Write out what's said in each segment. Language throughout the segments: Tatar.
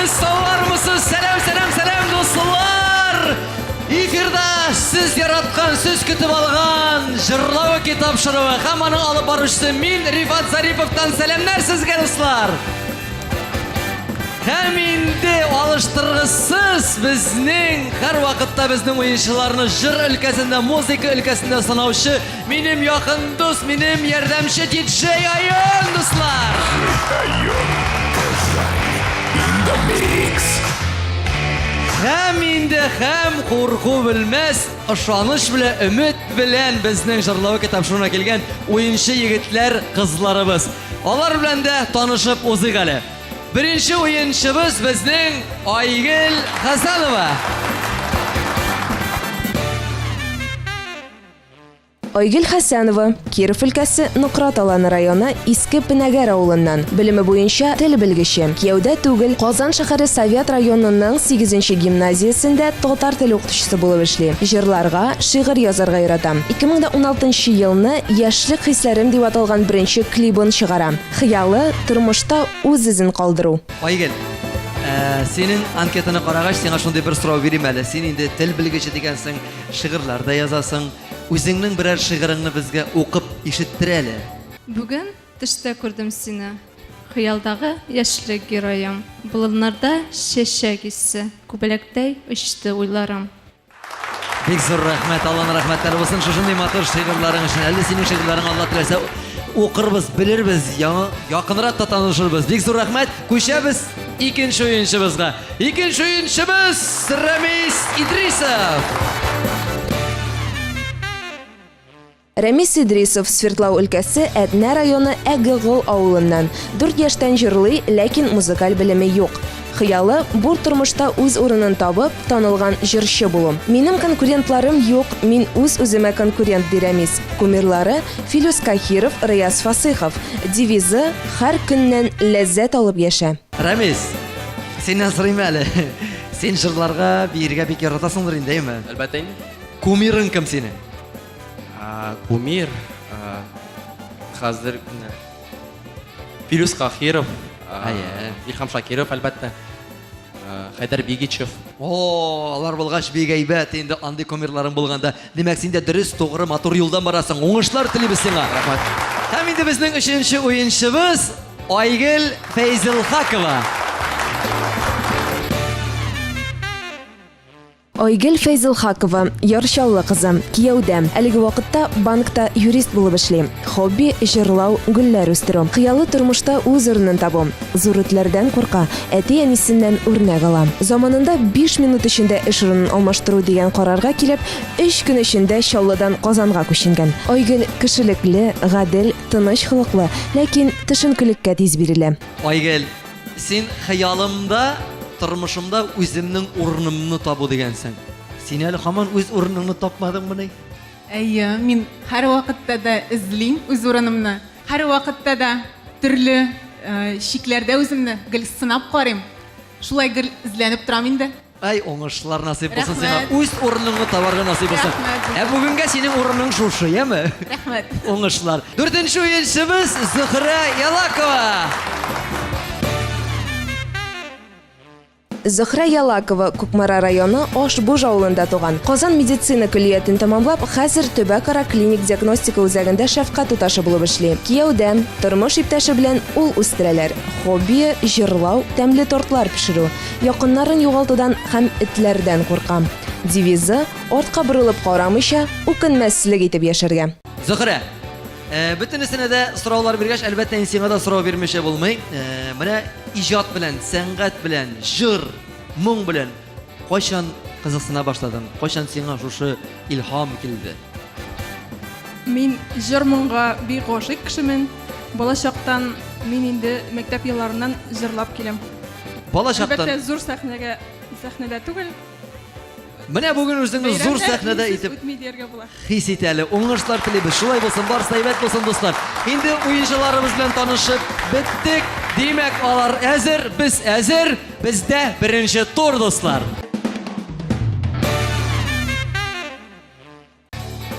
Исәнмесез, саулармысыз? Сәлам, сәлам, сәлам, дуслар! Эфирда сез яраткан, сез көтеп алган Җырлавы тапшыруы һәм аның алып баручысы мин, Рифат Зариповтан сәламнәр сезгә, дуслар! Һәм инде алыштыргысыз безнең һәрвакытта безнең уенчыларны җыр өлкәсендә, музыка өлкәсендә сынаучы минем якын дус, минем ярдәмче диджей Айон, дуслар! Айон Казань in the mix. Һәм инде һәм курку белмәс, ышаныч белән, өмет белән безнең җырлавы тапшыруына килгән уенчы егетләр, кызларыбыз. Алар белән дә танышып узыйк әле. Беренче уенчыбыз безнең Айгөл Хәсәнова. Айгөл Хәсәнова, Киров өлкәсе Нократ Аланы районы Иске Пенәгәр авылыннан. Белеме буенча тел белгече. Кияүдә түгел, Казан шәһәре Совет районының 8 гимназиясендә татар теле укытучысы булып эшли. Җырларга, шигырь язарга ярата. 2016 елны Яшьлек хисләрем дип аталган беренче клибын чыгара. Хыялы, тормышта үз эзен калдыру. Айгөл, ә, синең анкетаны карагач, сиңа шундый бер сорау бирим әле. Син инде тел белгече дигәнсең, шигырьләр дә язасың. Үзеңнең берәр шигыреңне безгә укып ишеттер әле. Бүген төштә күрдем сине, Хыялдагы яшьлек героем. Болыннарда чәчәк исе, Күбәләктәй очты уйларым. Бик зур рәхмәт, Алланың рәхмәтләре булсын шушындый матур шигырьләрең өчен. Әле синең шигырьләрең Алла теләсә укырбыз, белербез, яңа якынрак та танышырбыз. Бик зур рәхмәт. Күчәбез икенче уенчыбызга. Икенче уенчыбыз Рәмис Идрисов. Рәмис Идрисов, Свердлау өлкәсе, Әтнә районы Әгегол авылыннан. Дүрт яшьтән җырлый, ләкин музыкаль белеме юк. Хыялы, бур тормышта үз урынын табып, танылган җырчы булу. Минем конкурентларым юк, мин үз-үземә конкурент, ди Рәмис. Кумирлары, Филүс Каһиров, Рыяз Фасыйхов. Девизы, Һәр көннән ләззәт алып яшә. Рәмис, синнән сорыйм әле. Син җырларга, биергә бик яратасыңдыр инде, әйеме? Әлбәттә инде. Кумирың кем синең? Кумир хәзер Филүс Кахиров, Илһам Шакиров, әлбәттә. Хәйдәр Бигичев. О, алар булгач бик әйбәт инде андый кумирларың булганда. Димәк, син дә дөрес, тугры, матур юлдан барасың. Уңышлар телибез сиңа. Рәхмәт. Һәм инде безнең өченче уенчыбыз Айгөл Фәйзелхакова. Айгөл Фәйзелхакова, Яр Чаллы кызы, кияүдә. Әлеге вакытта банкта юрист булып эшли. Хобби, җырлау, гөлләр үстерү. Хыялы тормышта үз урынын табу. Зур этләрдән курка, әти-әнисеннән үрнәк ала. Заманында биш минут эчендә эш урынын алмаштыру дигән карарга килеп, өч көн эчендә Чаллыдан Казанга күченгән. Айгөл кешелекле, гадел, тыныч холыклы, ләкин төшенкелеккә тиз бирелә. Айгөл, Син хыялымда, тормышымда үземнең урынымны табу дигәнсең. Син әле һаман үз урыныңны тапмадыңмыни? Әйе, мин һәрвакытта да эзлим үз урынымны. Һәрвакытта да төрле чикләрдә үземне гел сынап карыйм. Шулай гел эзләнеп торам инде. Ай, уңышлар насыйп булсын сиңа. Рәхмәт. Үз урыныңны табарга насыйп булсын. Рәхмәт. Ә бүгенгә синең урының шушы, яме? Рәхмәт. Уңышлар. Дүртенче уенчыбыз Зөһрә Ялакова. Зөһрә Ялакова Кукмара районы Аш-Буж авылында туган. Казан медицина көллиятен тәмамлап, хәзер төбәкара клиник диагностика үзәгендә шәфкать туташы булып эшли. Кияүдә, тормыш иптәше белән ул үстерәләр. Хоббие, җырлау, тәмле тортлар пешерү. Якыннарын югалтудан һәм этләрдән курка. Девизы, артка борылып карамыйча, үкенмәслек итеп яшәргә. Зөһрә, бөтенесенә дә сораулар биргәч, әлбәттә, инде сиңа да сорау бирмичә булмый. Менә иҗат белән, сәнгать белән, җыр, моң белән кайчан кызыксына башладың? Кайчан сиңа шушы илһам килде? Мин җыр-моңга бик гашыйк кешемен. Бала чактан мин инде мәктәп елларыннан җырлап киләм. Бала чактан. Әлбәттә, зур сәхнәгә, сәхнәдә түгел. Менә бүген үзеңне зур сәхнәдә итеп үтми дияргә була. Хис ит әле. Уңышлар телибез. Шулай булсын, барысы да әйбәт булсын, дуслар. Инде уенчыларыбыз белән танышып беттек. Димәк, алар әзер, без әзер. Бездә беренче тур, дуслар.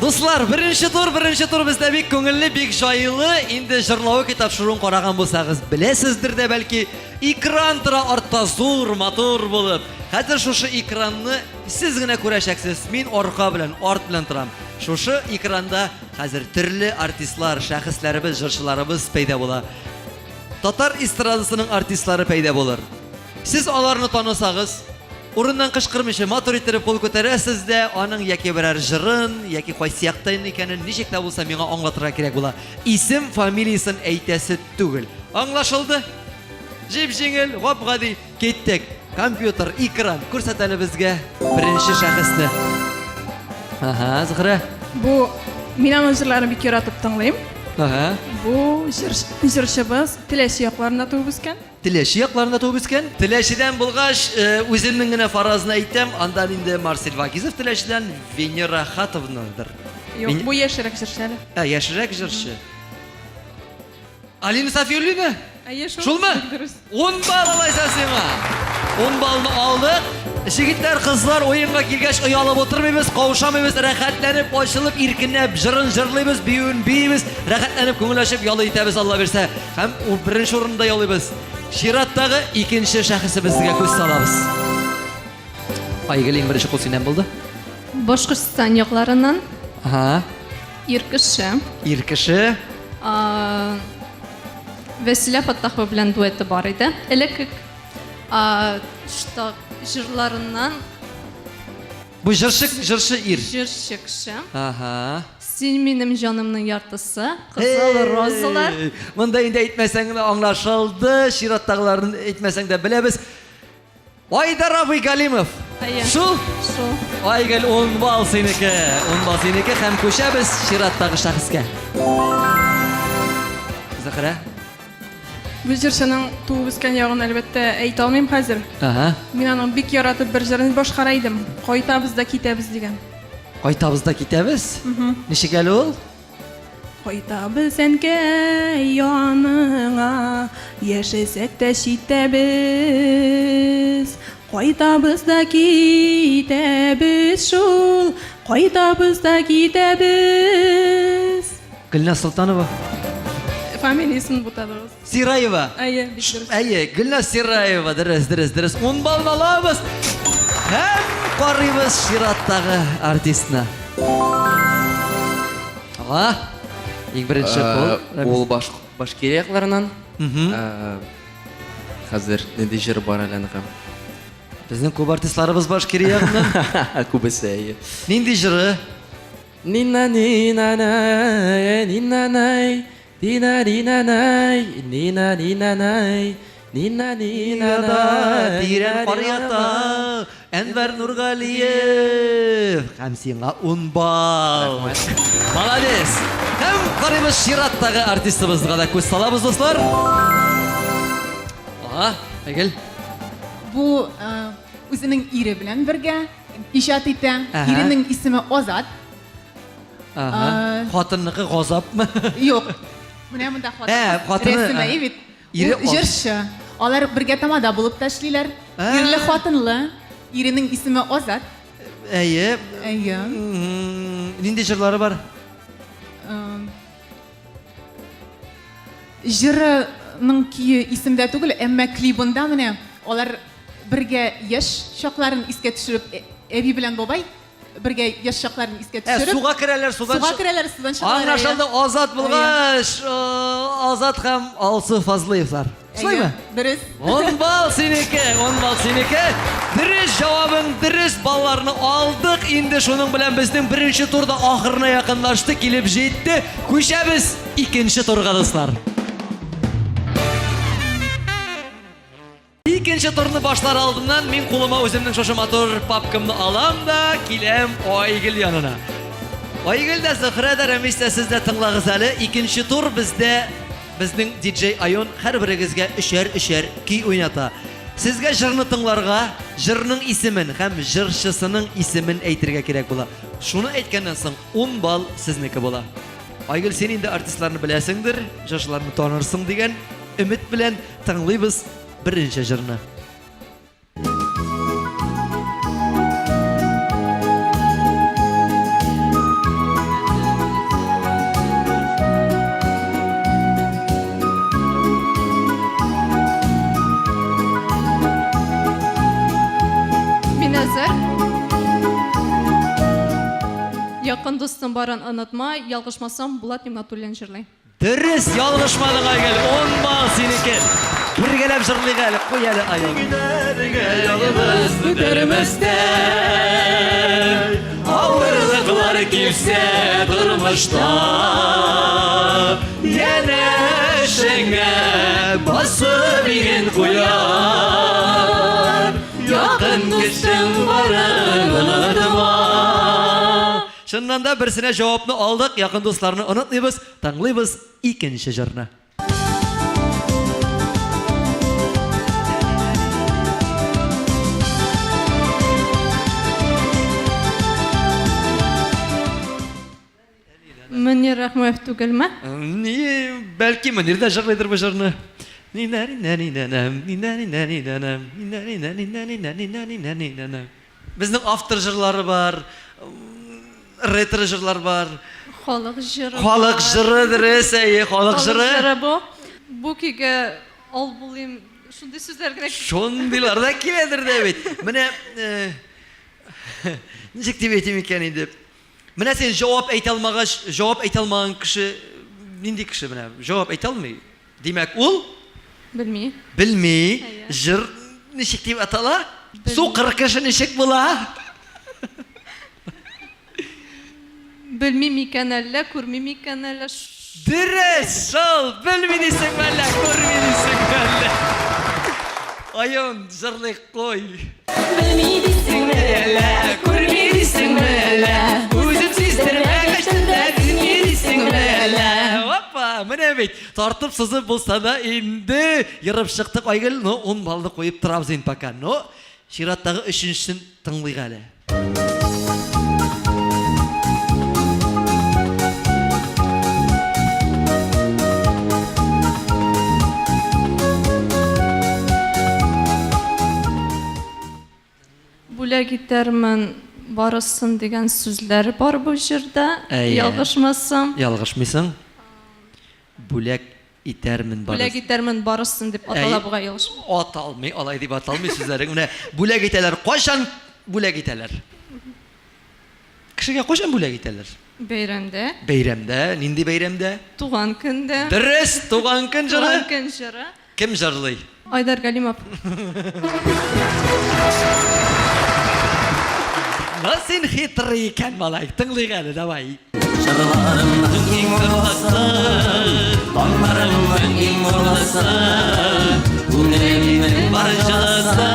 Дуслар, беренче тур, беренче тур бездә бик күңелле, бик җайлы. Инде җырлавы тапшыруын караган булсагыз, беләсездер дә бәлки, экран тора артта зур, матур булып. Хәзер шушы экранны сез генә күрәчәксез. Мин арка белән, арт белән торам. Шушы экранда хәзер төрле артистлар, шәхесләребез, җырчыларыбыз пәйда була. Татар эстрадасының артистлары пәйда булыр. Сез аларны танысагыз, урыннан кычкырмыйча матур иттереп кул күтәрәсез дә, аның яки берәр җырын, яки кайсы яктан икәнен ничек тә булса миңа аңлатырга кирәк була. Исем, фамилиясен әйтәсе түгел. Аңлашылды? Җип-җиңел, гап-гади. Киттек. Компьютер, экран, күрсәт әле безгә беренче шәхесне. Ага, Зөһрә. Бу мин аның җырларын бик яратып тыңлыйм. Ага. Бу җыр, җырчыбыз Теләче якларында туып үскән. Теләче якларында туып үскән. Теләчедән булгач, э, үземнең генә фаразны әйтәм, андан инде Марсель Вагизов Теләчедән, Венера Хатовнадыр. Юк, Мин- бу яшьрәк җырчы әле. Ә, яшьрәк җырчы. Алина Сафиуллина? Әйе, шул. Шулмы? Бик дөрес. Ун балл алайса сиңа. Ун баллны алдык. Җегетләр, кызлар уенга килгәч оялып утырмыйбыз, каушамыйбыз, рәхәтләнеп, ачылып, иркенләп җырын җырлыйбыз, биюен биибез, рәхәтләнеп күңел ачып ял итәбез, Алла бирсә. Һәм беренче урында ялыйбыз. Чираттагы икенче шәхесебезгә күз салабыз. Айгөл, иң беренче кул синнән булды. Башкортстан якларыннан. Ага. Ир кеше. Ир кеше. Вәсилә Фаттахова белән дуэты бар иде. Элек что җырларыннан Бу җырчы, җырчы ир. Җырчы кеше. Ага. Син минем җанымның яртысы, кызыл розалар. Монда инде әйтмәсәң дә аңлашылды, чираттагыларын әйтмәсәң дә беләбез. Айдар абый Галимов. Әйе. Шул? Шул. Айгөл, 10 балл синеке. 10 балл синеке һәм күчәбез чираттагы шәхескә. Зөһрә. Бу җырчының туып үскән ягын, әлбәттә, әйтә алмыйм хәзер. Ага. Мин аның бик яратып бер җырын башкара идем. Кайтабыз да китәбез дигән. Кайтабыз да китәбез? Ничек әле ул? Кайтабыз әнкәй яныңа, яшәсәк тә читтә без. Кайтабыз да китәбез шул, кайтабыз да китәбез. Гөлназ Солтанова. Фамилиясен бутадыгыз. Сираева. Әйе, бик дөрес. Әйе, Гөлназ Сираева, дөрес, дөрес, дөрес. Ун баллны алабыз. Һәм карыйбыз чираттагы артистны. Ага. Иң беренче кул. Ул баш Башкирия якларыннан. Хәзер нинди җыр бар әле аныкы? Безнең күп артистларыбыз Башкирия ягыннан. Күбесе, әйе. Нинди җыры? Нина нина най, нина най, дина дина най, нина нина най, нина нина най. Тирән кар ята, Әнвәр Нургалиев. Һәм сиңа 10 балл. Молодец. Һәм карыйбыз чираттагы артистыбызга да күз салабыз, дуслар. Ага, Айгөл. Бу э, үзенең ире белән бергә иҗат итә. Иренең исеме Азат. Ага. Хатынныкы Газапмы? Юк. Менә монда хатын. Ә, хатыны. Рәсеме бит. Ире җырчы. Алар бергә тамада булып та эшлиләр. Ирле хатынлы. Иренең исеме Азат. Әйе. Әйе. Нинди җырлары бар? Җырының көе исемдә түгел, әмма клибында менә алар бергә яшь чакларын искә төшереп, әби белән бабай бергә яшь чакларын искә Ә, төшереп. суга керәләр, судан Суга керәләр, судан чыгалар. Аңлашылды, Азат булгач, Азат һәм Алсу Фазлыевлар. Шулаймы? Дөрес. 10 балл синеке, 10 балл синеке. Дөрес җавабың, дөрес балларны алдык. Инде шуның белән безнең беренче тур да ахырына якынлашты, килеп җитте. Күчәбез икенче турга, дуслар. Икенче турны башлар алдыннан мин кулыма үземнең шушы матур папкамны алам да киләм Айгөл янына. Айгөл дә, Зөһрә дә, Рәмис тә, сез дә тыңлагыз әле. Икенче тур бездә Безнең диджей Айон һәрберегезгә өчәр-өчәр көй уйната. Сезгә җырны тыңларга, җырның исемен һәм җырчысының исемен әйтергә кирәк була. Шуны әйткәннән соң 10 балл сезнеке була. Айгөл, син инде артистларны беләсеңдер, җырчыларны танырсың дигән өмет белән тыңлыйбыз беренче җырны. дустың барын онытма, ялгышмасам, Булат Нигъмәтуллин җырлый. Дөрес, ялгышмадың, Айгөл, 10 балл синеке. Бергәләп җырлыйк әле, куй әле, Айгөл. Ялгыз күтәрмәстән, авырлыклар килсә тормышта, янәшәңә басып иген куяр, якын кешең барын онытма. Чыннан да берсенә җавапны алдык, якын дусларны онытмыйбыз. Тыңлыйбыз икенче җырны. Мөнир Рәхмәев түгелме? Ни, бәлки Мөнир дә җырлыйдыр бу җырны. Безнең автор җырлары бар, ретро җырлар бар. Халык җыры. Халык җыры дөрес, әйе, халык җыры. Халык җыры бу. Бу көйгә ал булыйм, шундый сүзләр генә. Шундыйлар да киләдер дә бит. Менә э, ничек дип әйтим икән инде? Менә син җавап әйтә алмагач, җавап әйтә алмаган кеше нинди кеше менә? Җавап әйтә алмый. Димәк, ул? Белми. Белми. Җыр ничек дип атала? Сукыр кеше ничек була? Белми микән әллә, күрми микән әллә? Дөрес, шул, белми дисеңме әллә, күрми дисеңме әллә? Айон, җырлый куй. Белми дисеңме әллә, күрми дисеңме әллә? Үзем сиздермәгәч тә белми дисеңме әллә? Опа, менә бит, тартып сызып булса да инде ерып чыктык, Айгөл, ну, 10 баллны куеп торабыз инде пока. Ну, чираттагы өченчесен тыңлыйк әле. Бүләк итәрмен барысын дигән сүзләр бар бу җырда, ялгышмасам. Ялгышмыйсың. Бүләк итәрмен барысын. Бүләк итәрмен барысын дип атала бугай ялгыш. Аталмый, алай дип аталмый сүзләрең. Менә бүләк итәләр. Кайчан бүләк итәләр? Кешегә кайчан бүләк итәләр? Бәйрәмдә. Бәйрәмдә. Нинди бәйрәмдә? Туган көндә. Дөрес, туган көн җыры. Туган көн җыры. Кем җырлый? Айдар Галимов. Ну син хитрый икән, малай. Тыңлыйк әле, давай. Җырларымның иң нурлысы, таңнарымның иң нурлысы, күңелемнең бар җылысы,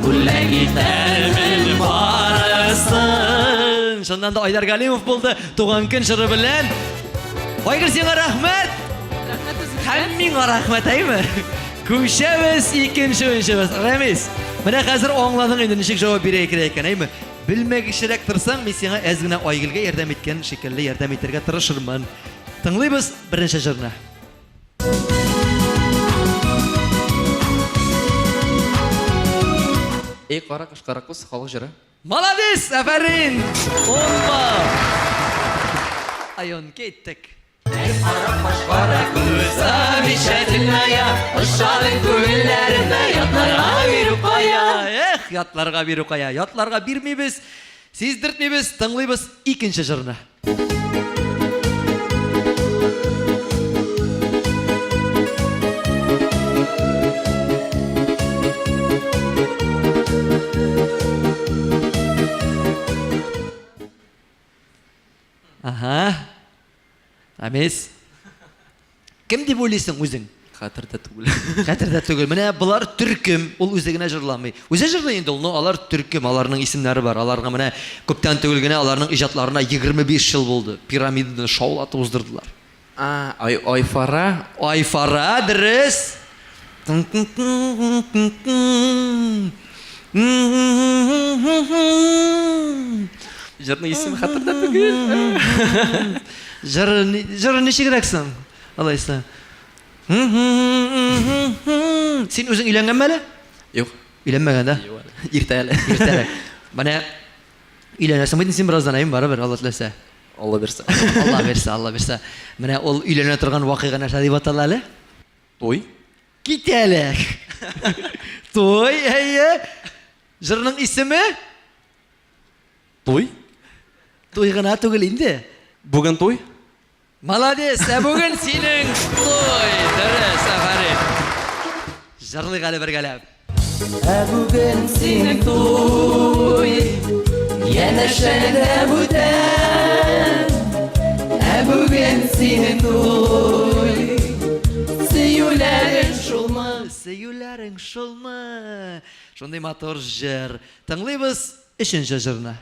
бүләк итәрмен барысын. Чыннан да Айдар Галимов булды туган көн җыры белән. Айгөл, сиңа рәхмәт! Рәхмәт үзегезгә. Һәм миңа рәхмәт, әйме? Күчәбез икенче уенчыбыз. Рәмис, менә хәзер аңладың инде ничек җавап бирә икән икән, әйме? Белмәгечерәк торсаң, мин сиңа әз генә Айгөлгә ярдәм иткән шикелле ярдәм итәргә тырышырмын. Тыңлыйбыз беренче җырны. Эй, кара кыш, кара күз, халык җыры. Молодец, афәрин! Ун балл. Айон, киттек. Замечательная, ошадың күңелләремә, ятларга бирү кая? Эх, ятларга бирү кая? Ятларга бирмибез, сиздертмибез, тыңлыйбыз икенче җырны. Ага. Амис. Кем дип уйлыйсың үзең? Хәтердә түгел. Хәтердә түгел. Менә болар төркем, ул үзе генә җырламый. Үзе җырлый инде ул, но алар төркем, аларның исемнәре бар. Аларга менә күптән түгел генә аларның иҗатларына 25 ел булды. Пирамиданы шаулатып уздырдылар. А, Ай, Айфара. Айфара, дөрес. Җырның исеме хәтердә түгел. Җыры, җыры ничегрәк соң? Алайса. Син үзең өйләнгәнме әле? Юк. Өйләнмәгән, да? Юк әле. Иртә әле. Иртә әле. Менә өйләнәсең бит син бераздан, әйме, барыбер, Алла теләсә. Алла бирсә. Алла бирсә, Алла бирсә. Менә ул өйләнә торган вакыйга нәрсә дип атала әле? Туй. Кит әле. Туй, әйе. Җырның исеме? Туй. Туй гына түгел инде. Бүген туй? Молодец, ә бүген синең туй. Дөрес, афәрин. Җырлыйк әле бергәләп. Ә бүген синең туй, янәшәңдә бүтән. Ә бүген синең туй, сөюләрең шулмы? Сөюләрең шулмы? Шундый матур җыр. Тыңлыйбыз өченче җырны.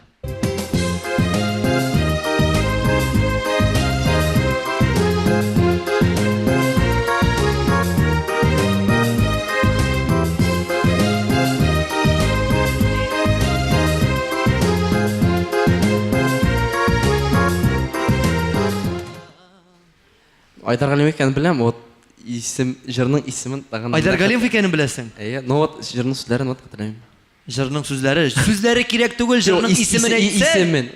Айдар Галимов икәнен беләм, вот исем, җырның исемен тагын. Айдар Галимов икәнен беләсең? Әйе, но вот җырның сүзләрен вот хәтерләмим. Җырның сүзләре, сүзләре кирәк түгел, җырның исемен әйтсә. Исемен.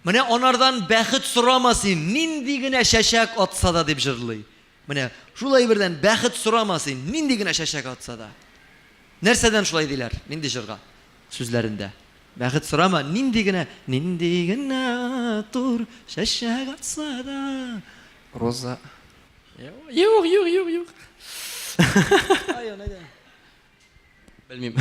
Менә анардан бәхет сорама син, нинди генә чәчәк атса да дип җырлый. Менә шул әйбердән бәхет сорама син, нинди генә чәчәк атса да. Нәрсәдән шулай диләр? Нинди җырга? Сүзләрендә. Бәхет сорама, нинди генә, нинди генә тур чәчәк атса да. Роза. Юк, юк, юк, юк. Белмим.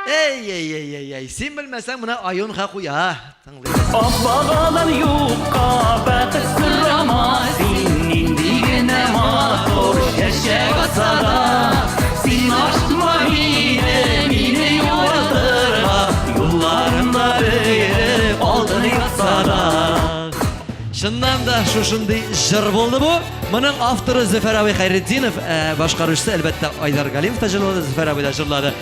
Эй, эй, эй, эй, эй, син белмәсәң, менә Айонха куя. Тыңлыйбыз. Аппагадан юкка бәхет сорама син, нинди генә матур чәчәк атса да. Син ашыкма мине, мине юатырга, юлларымда өереп алтын ятса да. Чыннан да шушындый җыр булды бу. Моның авторы Зөфәр абый Хәйретдинов, ә башкаручысы әлбәттә Айдар Галимов та җырлады, Зөфәр абый да җырлады.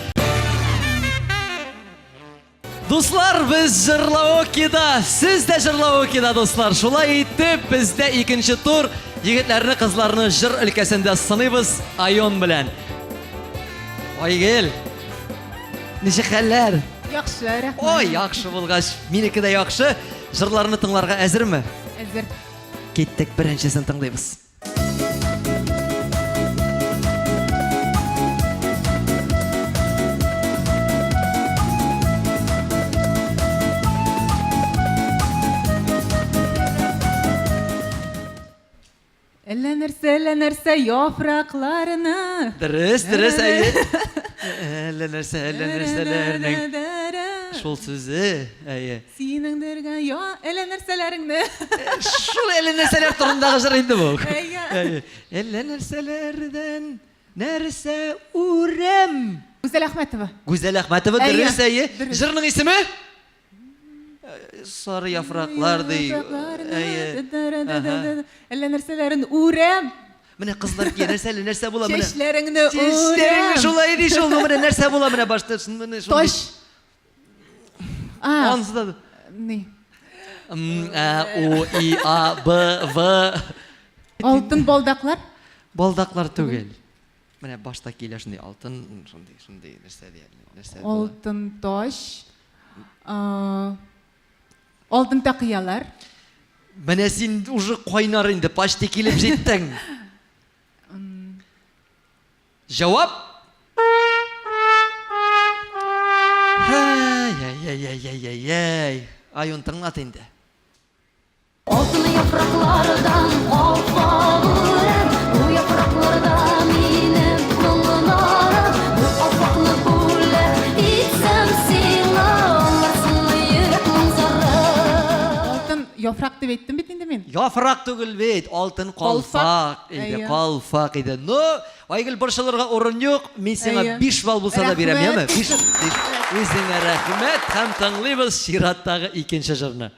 Дуслар, без җырлаокида, сез дә җырлаокида, дуслар. Шулай итеп, бездә икенче тур. Егетләрне, кызларны җыр өлкәсендә сыныйбыз Айон белән. Айгел, ничек хәлләр? Яхшы, рәхмәт. Ой, яхшы булгач, минеке дә яхшы. Җырларны тыңларга әзерме? Әзер. Киттек, беренчесен тыңлыйбыз. Әллә нәрсә, әллә нәрсә яфракларны. Дөрес, дөрес, әйе. Әллә нәрсә, әллә нәрсәләрнең шул сүзе, әйе. Синең дергә я, әллә нәрсәләреңне. Шул әллә нәрсәләр турындагы җыр инде бу. Әйе. Әллә нәрсәләрдән нәрсә үрәм. Гүзәл Әхмәтова. Гүзәл Әхмәтова, дөрес, әйе. Җырның исеме? Сары яфраклар ди. Әйе. Әллә нәрсәләрен үрәм. Менә кызлар кия, нәрсә әле, нәрсә була менә? Чәчләреңне үрәм. Чәчләреңне шулай ди шул, менә нәрсә була менә башта менә шундый. Таш. А. Ансы да. Ни? М, Ә, У, И, А, Б, В. Алтын балдаклар? Балдаклар түгел. Менә башта килә шундый алтын, шундый, шундый нәрсә ди әле, нәрсә була? Алтын таш. Алтын такыялар. Менә син уже кайнар инде, почти килеп җиттең. Җавап? Әй-әй-әй-әй-әй. Аюн тыңлат инде. Алтын яфраклардан калфак үрәм, Бу яфракларда минем моңнарым. Бу калфакны бүләк итсәм сиңа, Аңларсыңмы йөрәк моң зарын. Алтын яфрак дип әйттем бит инде мин. Яфрак түгел бит, алтын калфак иде, калфак иде. Ну, Айгөл, борчылырга урын юк, мин сиңа 5 балл булса да бирәм, яме? 5, 5. Үзеңә рәхмәт һәм тыңлыйбыз чираттагы икенче җырны.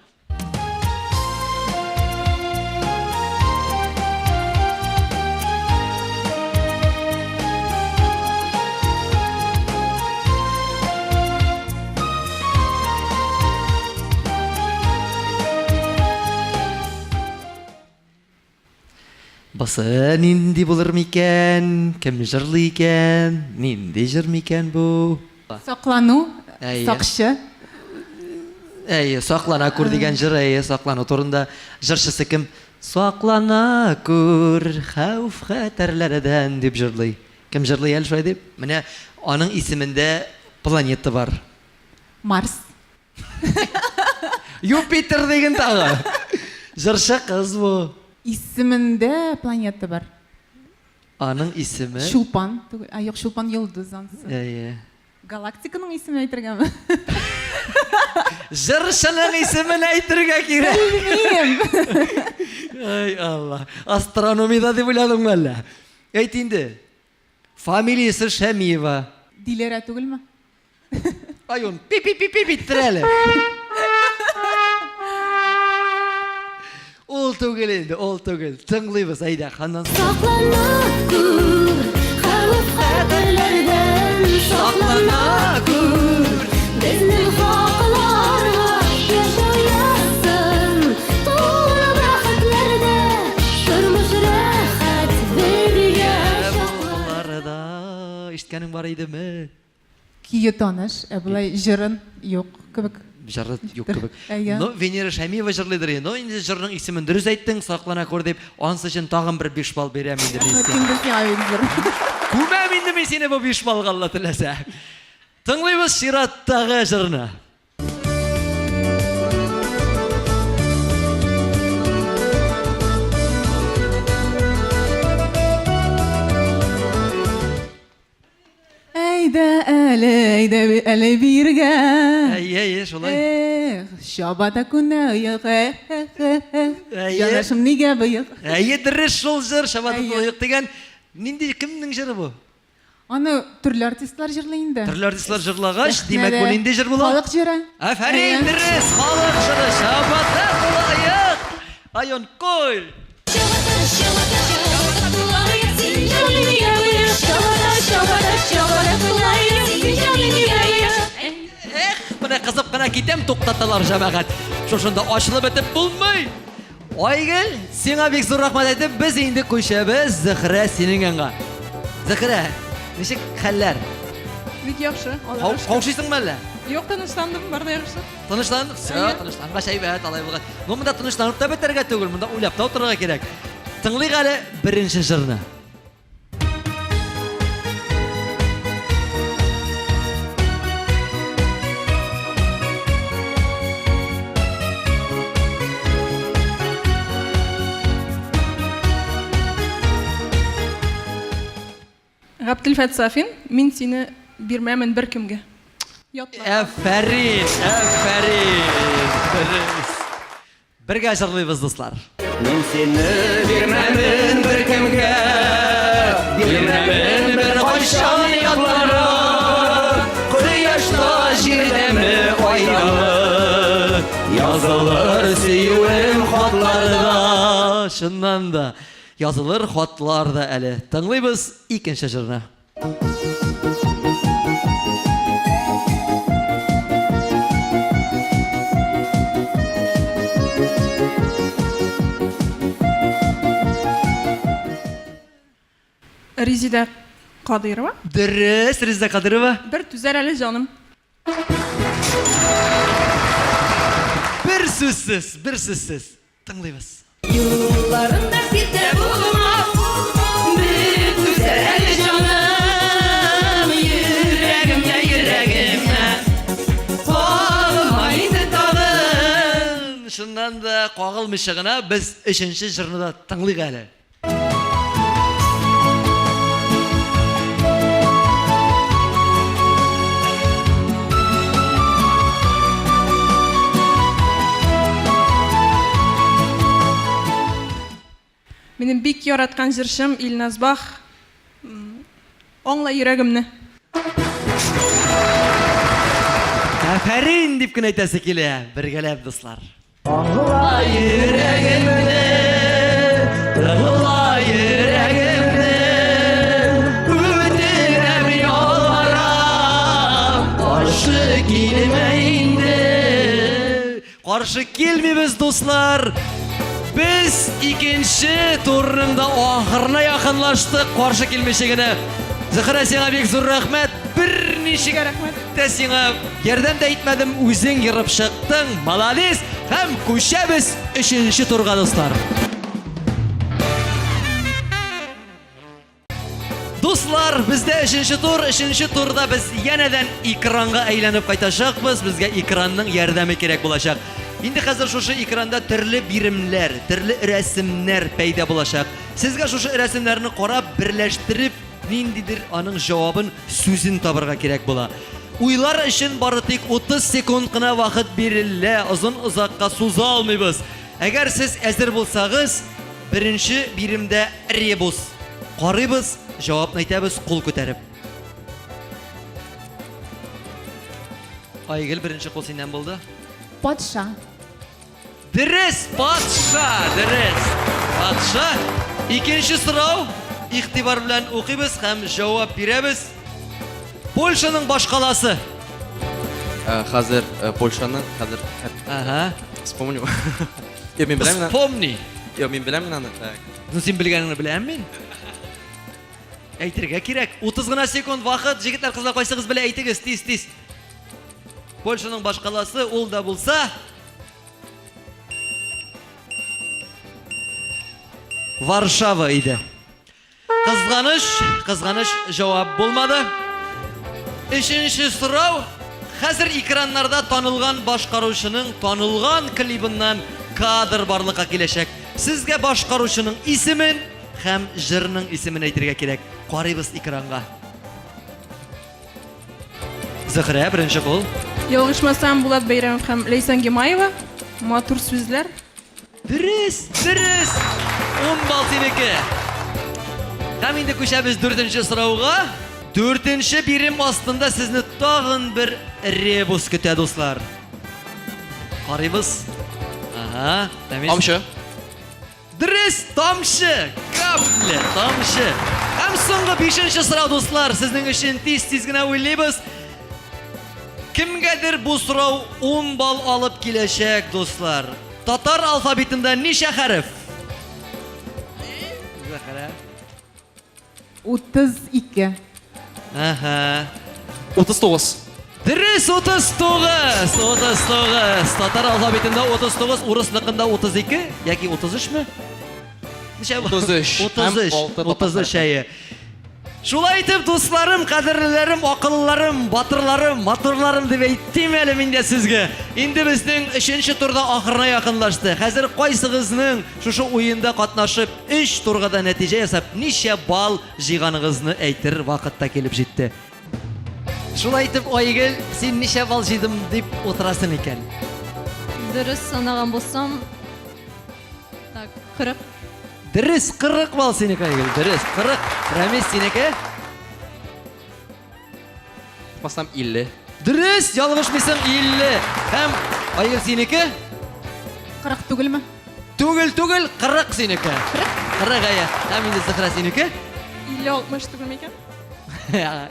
Басы нинди булыр микән? Кем җырлый икән? Нинди җыр микән бу? Саклану, сакчы. Әйе, саклана күр дигән җыр, әйе, саклану турында. Җырчысы кем? Саклана күр хәвеф-хәтәрләрдән дип җырлый. Кем җырлый әле шулай дип? Менә аның исемендә планета бар. Марс. Юпитер диген тагы. Җырчы кыз бу. Исемендә планета бар. Аның исеме? Чулпан түгел. А, юк, Чулпан йолдыз ансы. Әйе. Галактиканың исемен әйтергәме? Җырчының исемен әйтергә кирәк. Белмим. Ай, Алла. Астрономиядә дип уйладыңмы әллә? Әйт инде. Фамилиясе Шәмиева. Диләрә түгелме? Ай, он пи-пи-пи-пи иттер әле. Ул түгел инде, ул түгел. Тыңлыйбыз, әйдә, ханнан. Саклана күр, хәвеф-хәтәрләрдән саклана күр. Безнең хакларга яшәү язсын, тулы бәхетләрдә тормыш рәхәт бергә чаклар. Ишеткәнең бар идеме? Көе таныш, ә болай җырын юк кебек. Җыры юк кебек. Әйе. Ну, Венера Шәмиева җырлыйдыр инде. Ну, инде җырның исемен дөрес әйттең, саклана күр дип, ансы өчен тагын бер 5 балл бирәм инде мин Рәхмәт сиңа. инде сиңа бик зур. Күмәм инде мин сине бу 5 баллга, Алла теләсә. Тыңлыйбыз чираттагы җырны. Әйдә әле, әйдә әле биргә. Әйе, әйе, шулай. Эх, чабата күнә оек, эх, эх, эх, эх. Әйе. Җанашым нигә боек? Әйе, дөрес шул җыр, чабата күнә оек дигән. Нинди, кемнең җыры бу? Аны төрле артистлар җырлый инде. Төрле артистлар җырлагач, димәк, бу нинди җыр була? Халык җыры. Афәрин, дөрес, халык җыры, чабата тулы оек. Айон, кой! Эх, менә кызып кына китәм, туктаталар җәмәгать. Шушында ачылып бетеп булмый. Айгөл, сиңа бик зур рәхмәт әйтеп, без инде күчәбез Зөһрә синең янга. Зөһрә, ничек хәлләр? Бик яхшы. Аллага шөкер. Каушыйсыңмы әллә? Юк, тынычландым, бар да яхшы. Тынычлан, все, тынычлангач әйбәт, алай булгач. Ну, монда тынычланып та бетәргә түгел, монда уйлап та утырырга кирәк. Тыңлыйк әле беренче җырны. Габделфәт Сафин, мин сине бирмәмен беркемгә. Ятла. Әфәрин, әфәрин. Дөрес. Бергә җырлыйбыз, дуслар. Мин сине бирмәмен беркемгә, бирмәмен беркайчан ятларга. Кояшта, җирдәме, айдамы, язылыр сөюем хатларда. Чыннан да, Язылыр хатлар да әле. Тыңлыйбыз икенче җырны. Резидә Кадыйрова. Дөрес, Резидә Кадыйрова. Бер түзәр әле җаным. Бер сүзсез, бер сүзсез. Тыңлыйбыз. Юлларында китә булма, бер түзәр әле җаным, йөрәгемә, йөрәгемә, кагылма инде тагын. Чыннан да кагылмыйча гына без өченче җырны да тыңлыйк әле. Минем бик яраткан җырчым Илназ Бах. Аңла йөрәгемне. Афәрин дип кенә әйтәсе килә. Бергәләп, дуслар. Аңла йөрәгемне, тыңла йөрәгемне, үтенәм, ялварам, каршы килмә инде. Каршы килмибез, дуслар. Без икенче турның да ахырына якынлаштык, каршы килмичә генә. Зөһрә, сиңа бик зур рәхмәт. Берничек рәхмәт. Тә сиңа ярдәм дә итмәдем, үзең ерып чыктың. Молодец! Һәм күчәбез өченче турга, дуслар. Дуслар! дуслар, бездә өченче тур. Өченче турда без янәдән экранга әйләнеп кайтачакбыз. Безгә экранның ярдәме кирәк булачак. Инде хәзер шушы экранда төрле биремнәр, төрле рәсемнәр пәйда булачак. Сезгә шушы рәсемнәрне карап, берләштереп, ниндидер аның җавабын, сүзен табырга кирәк була. Уйлар өчен бары тик 30 секунд кына вакыт бирелә, озын озакка суза алмыйбыз. Әгәр сез әзер булсагыз, беренче биремдә ребус. Карыйбыз, җавапны әйтәбез кул күтәреп. Айгөл, беренче кул синнән булды. Патша. Дөрес, патша, дөрес. Патша. Икенче сорау. Игътибар белән укыйбыз һәм җавап бирәбез. Польшаның башкаласы. Э, хәзер э, Польшаның хәзер Ага. Вспомню. Юк, мин беләм. Вспомни. Юк, мин беләм аны. Так. Ну син белгәнеңне беләм мин. Әйтергә кирәк. 30 гына секунд вакыт. Җегетләр, кызлар, кайсыгыз белә әйтегез, тиз, тиз. Польшаның башкаласы ул да булса Варшава иде. Кызганыч, кызганыч җавап булмады. Өченче сорау. Хәзер экраннарда танылган башкаручының танылган клибыннан кадр барлыкка киләчәк. Сезгә башкаручының исемен һәм җырның исемен әйтергә кирәк. Карыйбыз экранга. Зөһрә, беренче кул. Ялгышмасам, Булат Бәйрәмов һәм Ләйсән Гимаева. Матур сүзләр. Дөрес, дөрес! 10 балл синеке. Һәм инде күчәбез дүртенче сорауга. Дүртенче бирем астында сезне тагын бер ребус көтә, дуслар. Карыйбыз. Ага, Рәмис. Тамчы. Дөрес, тамчы, капля, тамчы. Һәм соңгы бишенче сорау, дуслар, сезнең өчен тиз-тиз генә уйлыйбыз. Кемгәдер бу сорау 10 балл алып киләчәк, дуслар. Татар алфавитында ничә хәреф? Зәхрә. 32. Әһә. 39. Дөрес, 39. 39. Татар алфавитында 39, урысныкында 32 яки 33 ме? Ничә? 33. 33. Һәм алты татар 33 әйе. Шулай итеп, дусларым, кадерлеләрем, акыллыларым, батырларым, матурларым дип әйтим әле мин дә сезгә. Инде безнең өченче турда ахырына якынлашты. Хәзер кайсыгызның шушы уенда катнашып, өч турга да нәтиҗә ясап, ничә балл җыйганыгызны әйтер вакыт та килеп җитте. Шулай итеп, Айгөл, син ничә балл җыйдым дип утырасың икән? Дөрес санаган булсам, так, 40. Дөрес, 40 балл синеке, Айгөл. Дөрес, 40. Рәмис, синеке? Бассам 50. Дөрес, ялгышмыйсың, 50. Һәм Айгөл синеке? 40 түгелме? Түгел, түгел, 40 синеке. 40 әйе. Һәм инде Зөһрә синеке? 50-60 түгелме икән?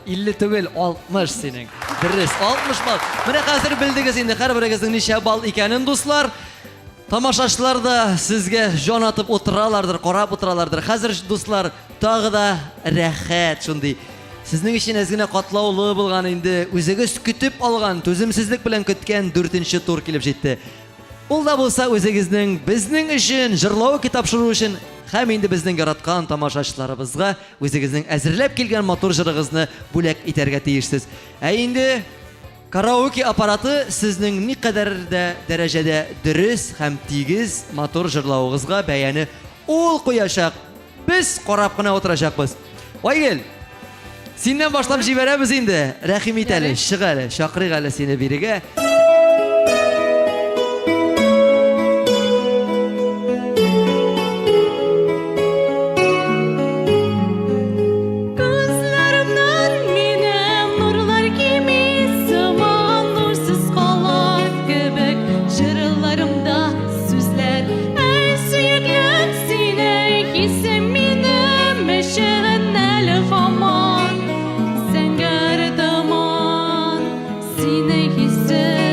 50 түгел, 60 синең. Дөрес, 60 балл. Менә хәзер белдегез инде һәрберегезнең ничә балл икәнен, дуслар. Тамашачылар да сезгә җан атып утыралардыр, карап утыралардыр. Хәзер, дуслар, тагы да рәхәт шундый. Сезнең өчен әз генә катлаулы булган инде, үзегез көтеп алган, түземсезлек белән көткән дүртенче тур килеп җитте. Ул да булса үзегезнең безнең өчен, җырлау тапшыру өчен һәм инде безнең яраткан тамашачыларыбызга үзегезнең әзерләп килгән матур җырыгызны бүләк итәргә тиешсез. Ә инде Караоке аппараты сезнең никадәр дә дәрәҗәдә дөрес һәм тигез матур җырлавыгызга бәяне ул куячак. Без карап кына утырачакбыз. Айгөл, синнән башлап җибәрәбез инде. Рәхим ит әле, чык әле, чакырыйк әле сине бирегә. Күзләремнән минем нурлар кими сыман нурсыз калам кебек җырларымда сүзләр. Әй, сөеклем, сине хисем минем өчен әле һаман зәңгәр томан. Сине хисем.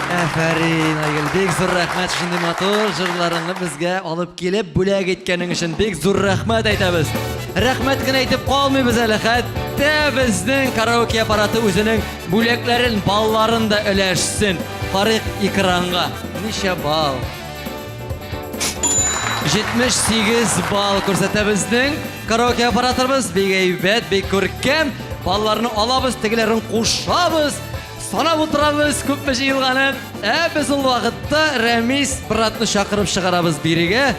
Афәрин, Айгөл, бик зур рәхмәт шундый матур җырларыңны безгә алып килеп бүләк иткәнең өчен бик зур рәхмәт әйтәбез. Рәхмәт кенә әйтеп калмыйбыз әле, хәтта безнең караоке аппараты үзенең бүләкләрен, балларын да өләшсен. Карыйк экранга. Ничә балл? 78 балл күрсәтә безнең караоке аппаратыбыз. Бик әйбәт, бик күркәм. Балларны алабыз, тегеләрен кушабыз. Санап утырабыз күпме җыелганын. Ә без ул вакытта Рәмис братны чакырып чыгарабыз бирегә.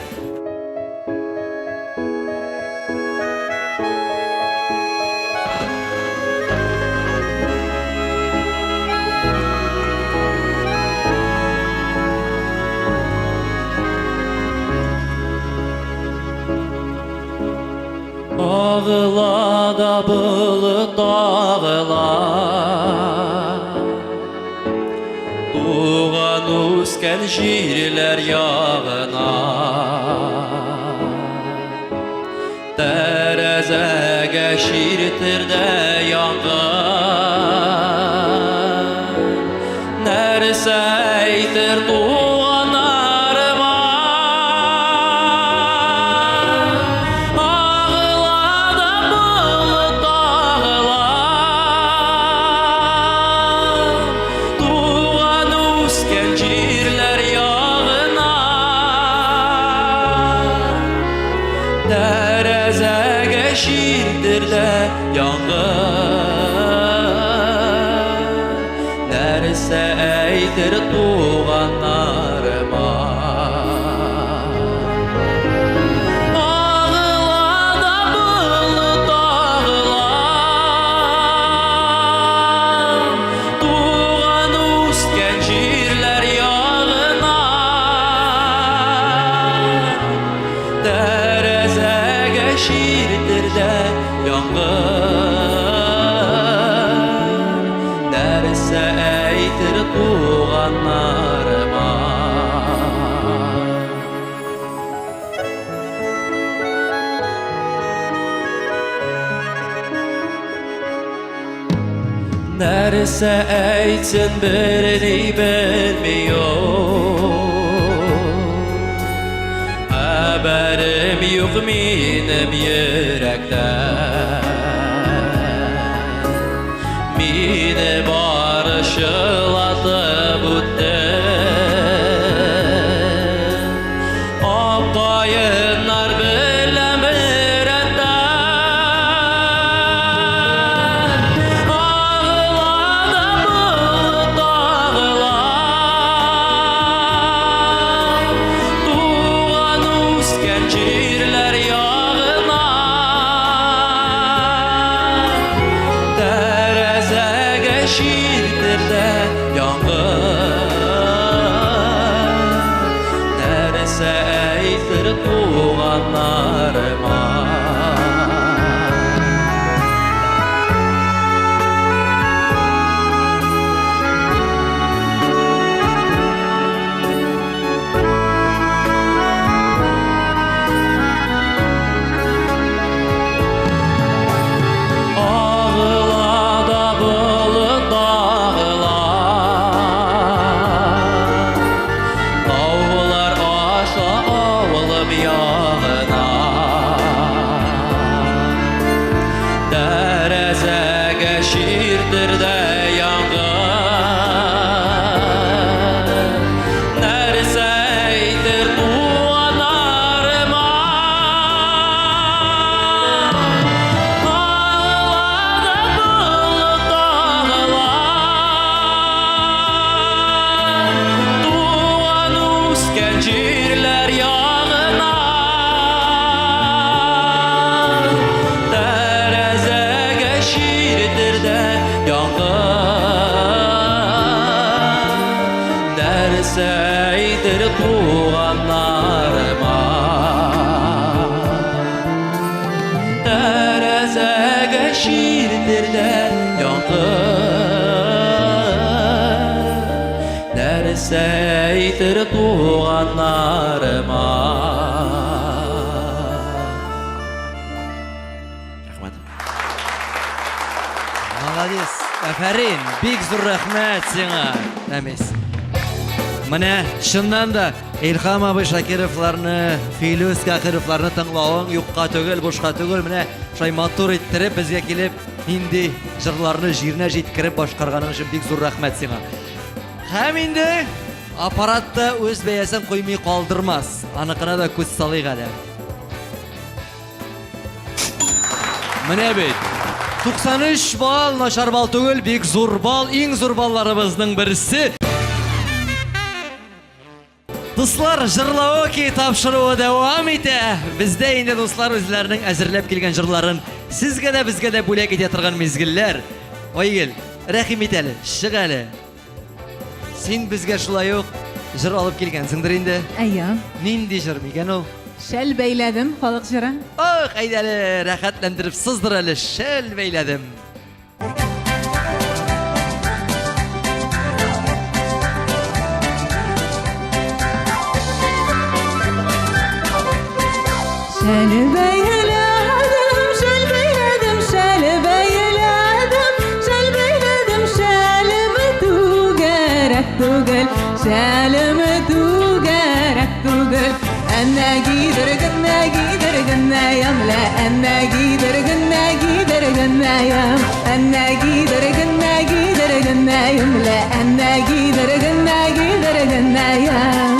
Агыла да болыт агыла Туган үскән җирләр ягына Тәрәзәгә чиртер дә яңгыр Нәрсә әйтер туганнарыма Агыла да болыт агыла Туган үскән җирләр ягына Тәрәзәгә чиртер дә яңгыр Нәрсә әйтер туганнарыма Агыла да болыт агыла Туган үскән җирләр ягына Тәрәзәгә чиртер дә яңгыр Нәрсә әйтер туганнарыма Нәрсә әйтсен берни белми ул Хәбәрем юк минем йөрәктә Мине бары чылатып үтте Апкаеннар белән берәттән Агыла да болыт агыла Туган үскән җирләр ягына Тәрәзәгә чиртер дә яңгыр Нәрсә әйтер туганнарыма Агыла да болыт агыла Таулар аша авылым ягына Тәрәзәгә чиртер дә яңгыр Нәрсә әйтер туганнарыма Агыла да болыт агыла Туган үскән җирләр ягына Тәрәзәгә чиртер дә яңгыр Нәрсә әйтер туганнарыма Тәрәзәгә чиртер дә яңгыр Нәрсә әйтер туганнарыма Рәхмәт. Молодец. Афәрин. Бик зур рәхмәт сиңа, Рәмис. Менә чыннан да Илһам абый Шакировларны, Филүс Кахировларны тыңлавың юкка түгел, бушка түгел. Менә шулай матур иттереп безгә килеп, нинди җырларны җиренә җиткереп башкарганың өчен бик зур рәхмәт сиңа. Һәм инде аппарат та үз бәясен куймый калдырмас. Аныкына да күз салыйк әле. Менә бит. 93 балл, начар балл түгел, бик зур балл, иң зур балларыбызның берсе. Дуслар, җырлаоки тапшыруы дәвам итә. Бездә инде дуслар үзләренең әзерләп килгән җырларын сезгә дә безгә дә бүләк итә торган мизгелләр. Айгөл, рәхим ит әле, чык әле. Син безгә шулай ук җыр алып килгәнсеңдер инде. Әйе. Нинди җыр микән ул? Шәл бәйләдем, халык җыры. Ох, әйдә әле, рәхәтләндереп сыздыр әле, шәл бәйләдем. Шәл бәйләдем, шәл бәйләдем, шәл бәйләдем, шәл бәйләдем, шәлем түгәрәк түгел, шәлем түгәрәк түгел. Әнә гидергенә, гидергенә ямлә, әнә гидергенә, гидергенә ям, әнә гидергенә, гидергенә ямлә, әнә гидергенә, гидергенә ям.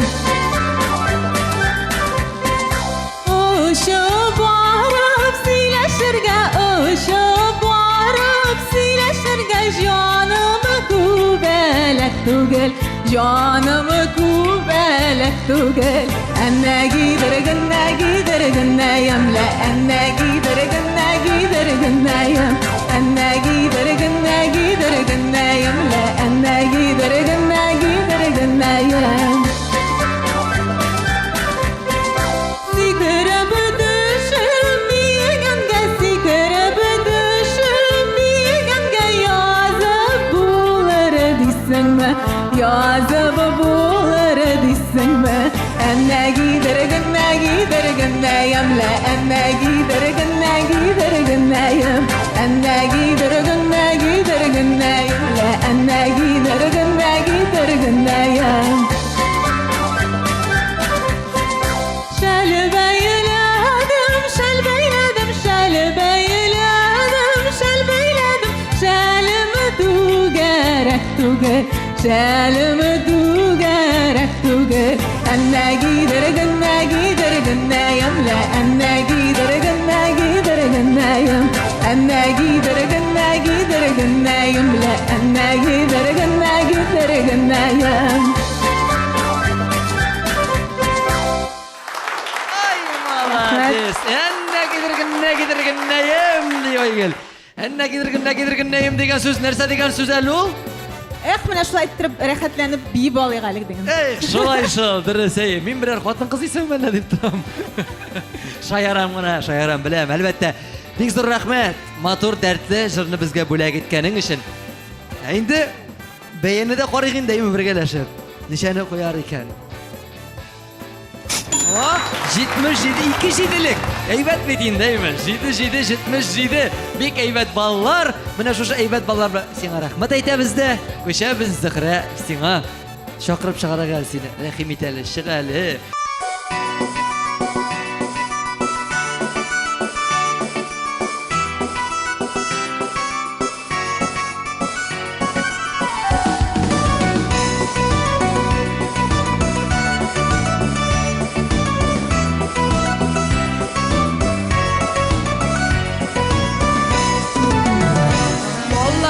Очып барып сөйләшергә, очып барып сөйләшергә җаным күбәләк түгел, җаным күбәләк түгел. Әнә гидергенә, гидергенә ямлә, әнә гидергенә, гидергенә ям, әнә гидергенә, гидергенә ямлә, әнә гидергенә, гидергенә ям. Сикереп төшеп биегәнгә, сикереп төшеп биегәнгә язып булыр дисеңме? Язып булыр дисеңме? Әнә гидергенә, гидергенә ямлә, әнә гидергенә, гидергенә ям, әнә гидергенә, гидергенә ямлә, әнә гидергенә, гидергенә ям. Шәл бәйләдем, шәл бәйләдем, шәл бәйләдем, шәл бәйләдем, шәлем түгәрәк түгел, шәлем түгәрәк түгел. Әнә гидергенә, гидергенә ямлә, әнә гидергенә, гидергенә ям, әнә гидергенә, гидергенә ямлә, әнә гидергенә, гидергенә ям. Ай, молодец! Әннә кидергеннә кидергеннәем, ди Айгөл. Әннә кидергеннә кидергеннәем дигән сүз нәрсә дигән сүз әле ул? Эх, менә шулай иттереп рәхәтләнеп биеп алыйк әле дигән. Эх, шулай шул, дөрес, әйе. Мин берәр хатын-кыз исеме әллә дип торам. Шаярам гына, шаярам, беләм, әлбәттә. Бик зур рәхмәт, матур, дәртле җырны безгә бүләк иткәнең өчен. Ә инде бәяне дә карыйк инде, әйме бергәләшеп. Ничәне куяр икән? О, 77, ике җиделек. Әйбәт бит инде, әйме? 7, 7, 77. Бик әйбәт баллар. Менә шушы әйбәт баллар белән сиңа рәхмәт әйтәбез дә. Күчәбез, Зөһрә, сиңа. Чакырып чыгарыйк әле сине. Рәхим ит әле, чык әле.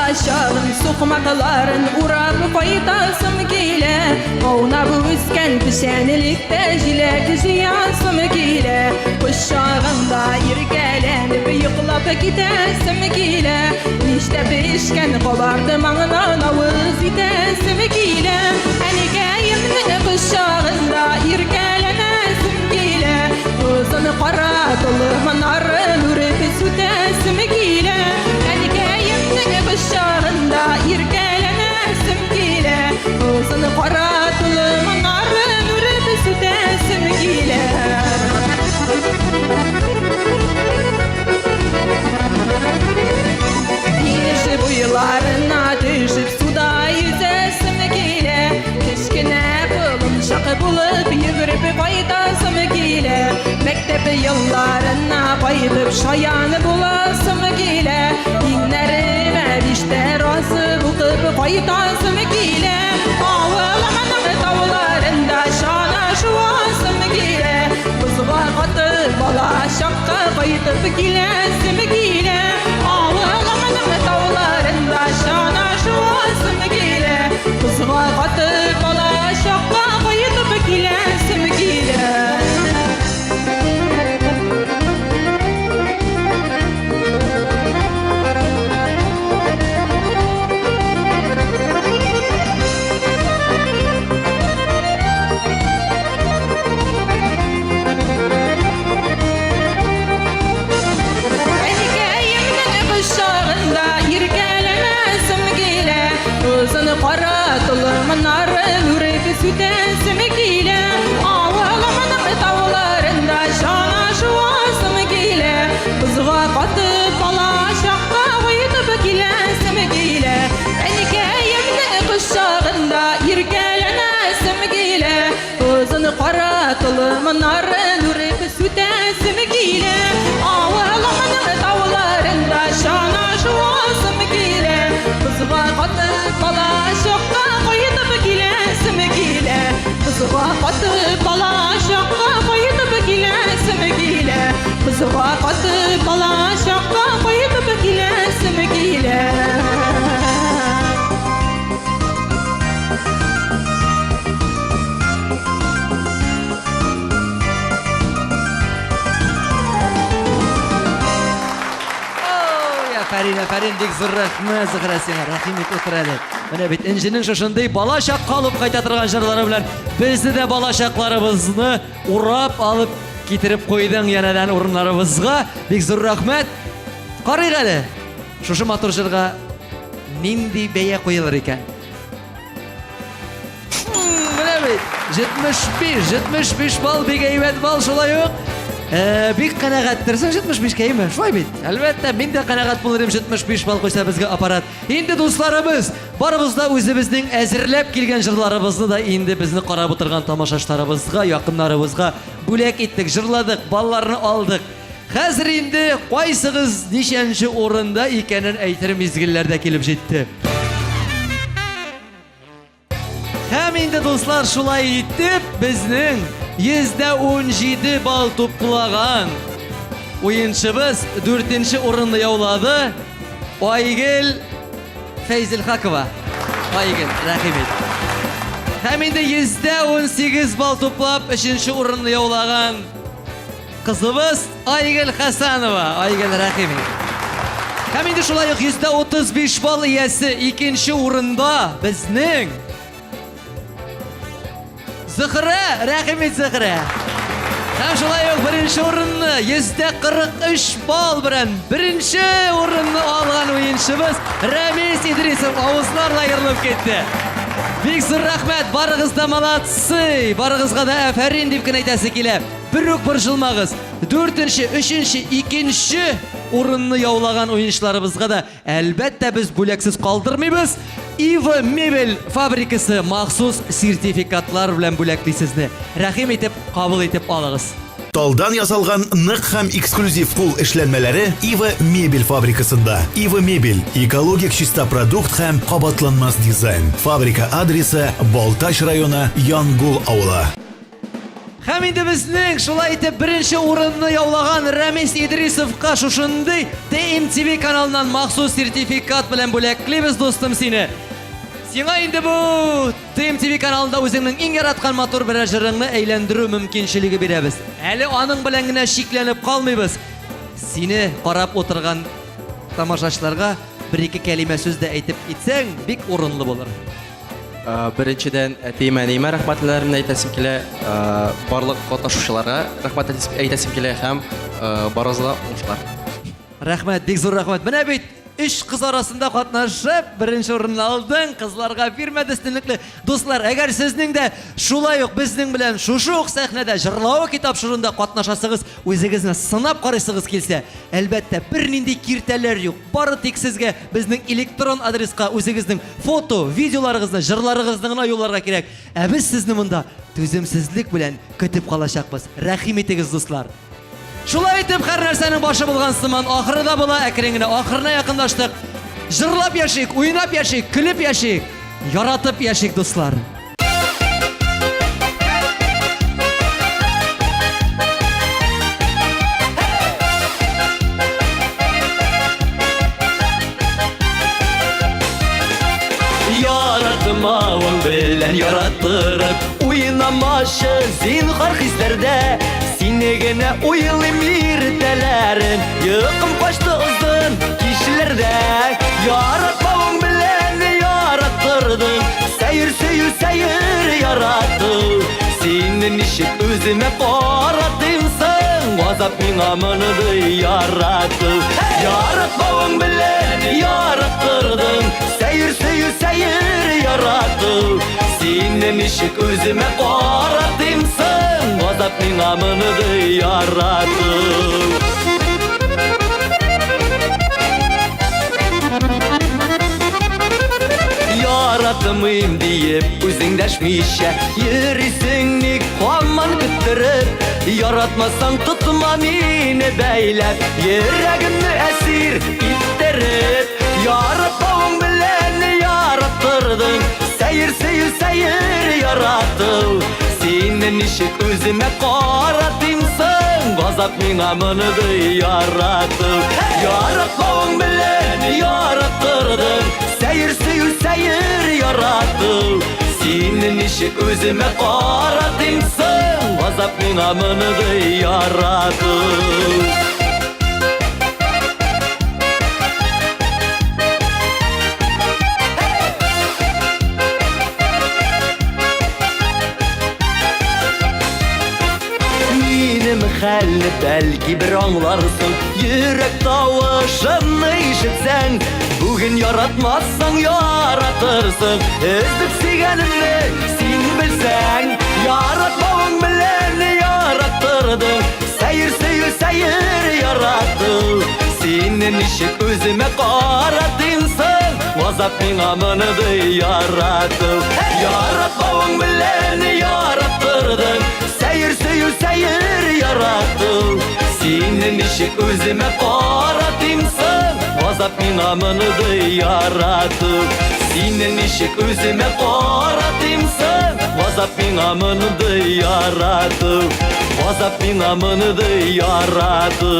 Балачагым сукмакларын урап кайтасым килә. Аунап үскән печәнлектә җиләк җыясым килә. Кочагыңда иркәләнеп йоклап китәсем килә. Нишләп эчкән кабартмаңнан авыз итәсем килә. Әнкәемнең кочагында иркәләнәсем килә. Озын кара толымнарын үреп сүтәсем килә. Әнкәемнең кочагында иркәләнәсем килә. Озын кара толымнарын үреп сүтәсем килә. Инеш буйларына төшеп суда йөзәсем килә. Кечкенә кайтып шаян буласым килә. Иңнәремә биштәр асып укып кайтасым килә. Авылымның тауларында чана шуасым килә. Бозга катып бала чакка кайтып киләсем килә. Авылымның тауларында чана шуасым килә. Бозга катып бала чакка кайтып киләсем килә. Әнкәемнең кочагында иркәләнәсем килә. Озын кара толымнарын үреп сүтәсем килә. Авылымның тауларында чана шуасым килә. Бозга катып бала чакка кайтып киләсем килә. Әнкәемнең кочагында иркәләнәсем килә. Озын кара толымнарын үреп сүтәсем килә. Авылымның тауларында чана шуасым килә. Бозга катып бала чакка кайтып киләсем килә. Бозга катып бала чакка кайтып киләсем килә. Бозга катып бала чакка кайтып киләсем килә. Ой, афәрин, афәрин, бик зур рәхмәт, Зөһрә сиңа, рәхим ит, утыр әле. Менә бит Энҗенең шушындый бала чакка алып кайта торган җырлары белән безне дә бала чакларыбызны урап алып китереп куйдың янәдән урыннарыбызга. Бик зур рәхмәт. Карыйк әле, шушы матур җырга нинди бәя куелыр икән? Менә бит, 75, 75 балл бик әйбәт балл шулай ук. Э, бик канәгатьтерсең 75-кә, әйме? Шулай бит. Әлбәттә, мин дә канәгать булыр идем 75 балл куйса безгә аппарат. Инде дусларыбыз, барыбыз да үзебезнең әзерләп килгән җырларыбызны да инде безне карап утырган тамашачыларыбызга, якыннарыбызга бүләк иттек, җырладык, балларны алдык. Хәзер инде кайсыгыз ничәнче урында икәнен әйтер мизгелләр дә килеп җитте. Һәм инде, дуслар, шулай итеп, безнең 117 балл туплаган уенчыбыз дүртенче урынны яулады. Айгел Фәйзелхакова. Айгел, рәхим ит. Һәм инде 118 балл туплап, өченче урынны яулаган Кызыбыз Айгөл Хәсәнова. Айгөл, рәхим ит. Һәм инде шулай ук 135 балл иясе икенче урында безнең Зөһрә, рәхим ит, Зөһрә. Һәм шулай ук беренче урынны 143 балл белән беренче урынны алган уенчыбыз Рәмис Идрисов авызлар да ерылып китте. Бик зур рәхмәт, барыгыз да молодцы, барыгызга да афәрин дип кенә әйтәсе килә. Бер үк борчылмагыз. Дүртенче, өченче, икенче урынны яулаган уенчыларыбызга да әлбәттә без бүләксез калдырмыйбыз. Ива мебель фабрикасы махсус сертификатлар белән бүләкли сезне. Рәхим итеп кабул итеп алыгыз. Талдан ясалган нык һәм эксклюзив кул эшләнмәләре Ива мебель фабрикасында. Ива мебель экологик чиста продукт һәм кабатланмас дизайн. Фабрика адресы Балтач районы Янгул авылы. Һәм инде безнең шулай итеп беренче урынны яулаган Рәмис Идрисовка шушындый TMTV каналыннан махсус сертификат белән бүләклибез, дустым сине. Сиңа инде бу TMTV каналында үзеңнең иң яраткан матур берәр җырыңны әйләндерү мөмкинчелеге бирәбез. Әле аның белән генә чикләнеп калмыйбыз. Сине карап утырган тамашачыларга бер-ике кәлимә сүз дә әйтеп китсәң, бик урынлы булыр. Беренчедән, әтиемә, әниемә рәхмәтләремне әйтәсем килә, барлык катнашучыларга рәхмәт әйтәсем килә һәм барыгызга уңышлар. Рәхмәт, бик зур рәхмәт. Менә бит өч кыз арасында катнашып, беренче урынны алдың, кызларга бирмәде өстенлекле. Дуслар, әгәр сезнең дә шулай ук безнең белән шушы ук сәхнәдә җырлавы тапшыруында катнашасыгыз, үзегезне сынап карыйсыгыз килсә, әлбәттә, бернинди киртәләр юк. Бары тик сезгә безнең электрон адреска үзегезнең фото, видеоларыгызны, җырларыгызны гына юлларга кирәк. Ә без сезне монда түземсезлек белән көтеп калачакбыз. Рәхим итегез, дуслар! Шулай итеп, һәр нәрсәнең башы булган сыман, ахыры да була, әкрен генә ахырына якынлаштык. Җырлап яшик, уйнап яшик, көлеп яшик, яратып яшик, дуслар. Яратмавың белән яраттырып Уйнамашы зинһар хисләрдә Сине генә уйлыйм иртәләрен Йокым качты озын кичләрдә Яратмавың белән яраттырдың Сәер сөю, сәер ярату Сине ничек үземә каратыйм соң Газап миңа моны ярату Яратмавың белән яраттырдың Сәер сөю, сәер ярату Сине ничек үземә каратыйм соң Газап миңа моны ярату Яратмыйм диеп үзең дәшмичә Йөрисең ник һаман көттереп Яратмасаң тотма мине бәйләп Йөрәгемне әсир иттереп Яратмавың белән яраттырдың Сәер сөю, сәер ярату Сине ничек үземә каратыйм соң Газап миңа моны ярату Яратмавың белән яраттырдың Сәер сөю, сәер ярату Сине ничек үземә каратыйм соң Газап миңа моны ярату Минем хәлне бәлки бер аңларсың Йөрәк тавышымны ишетсәң Бүген яратмассаң яратырсың Өзеп сөйгәнемне син белсәң Яратмавың белән яраттырдың Сәер сөю, сәер ярату Сине ничек үземә каратыйм соң Газап миңа моны ярату Яратмавың белән яраттырдың Сәер сөю, сәер ярату Сине ничек үземә каратыйм соң Газап миңа моны ярату Сине ничек үземә каратыйм соң Газап миңа моны ярату Газап миңа моны ярату.